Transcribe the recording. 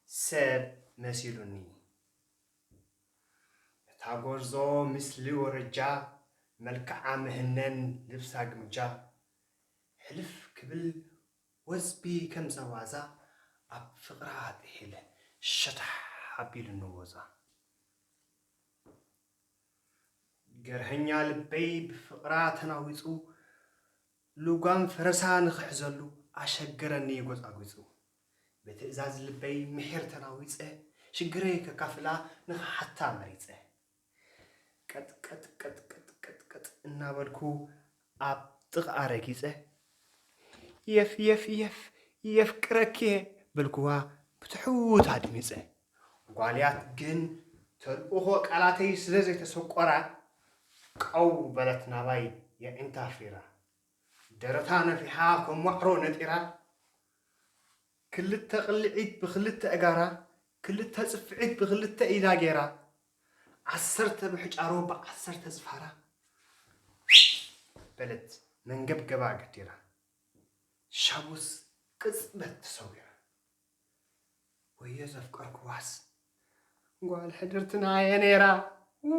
ሰብ መሲሉኒ። እታ ጎርዞ ምስሊ ወረጃ፣ መልክዓ ምህነን ልብሳ ግምጃ፣ ሕልፍ ክብል ወዝቢ ከም ዘዋዛ፣ ኣብ ፍቕራ ጥሒለ ሸታሕ ኣቢሉኒ ወዛ። ገርሀኛ ልበይ ብፍቕራ ተናዊጹ፣ ልጓም ፈረሳ ንኽሕዘሉ ኣሸገረኒ ጎጻጒጹ። ብትእዛዝ ልበይ ምሒር ተናዊጸ፣ ሽግረይ ከካፍላ ንኽሓታ መሪጸ። ቀጥ ቀጥ ቀጥ ቀጥ ቀጥ ቀጥ እናበልኩ ኣብ ጥቕኣ ረጊጸ፣ የፍ የፍ የፍ የፍቅረኪ በልኩዋ ብትሑት ኣድሚጸ። ጓልያት ግን ተልእኾ ቃላተይ ስለ ዘይተሰቆራ፣ ቀው በለት ናባይ የዒንታ ኣፍሪራ። ደረታ ነፊሓ ከም ዋዕሮ ነጢራ፣ ክልተ ቅልዒት ብኽልተ እጋራ፣ ክልተ ጽፍዒት ብኽልተ ኢዳ ጌራ፣ ዓሰርተ ብሕጫሮ ብዓሰርተ ዝፋራ በለት መንገብገባ ገዲራ። ሻቡስ ቅጽበት ተሰዊራ። ወዮ ዘፍቀርኩዋስ ጓል ሕድርትና እየ ነይራ። ው!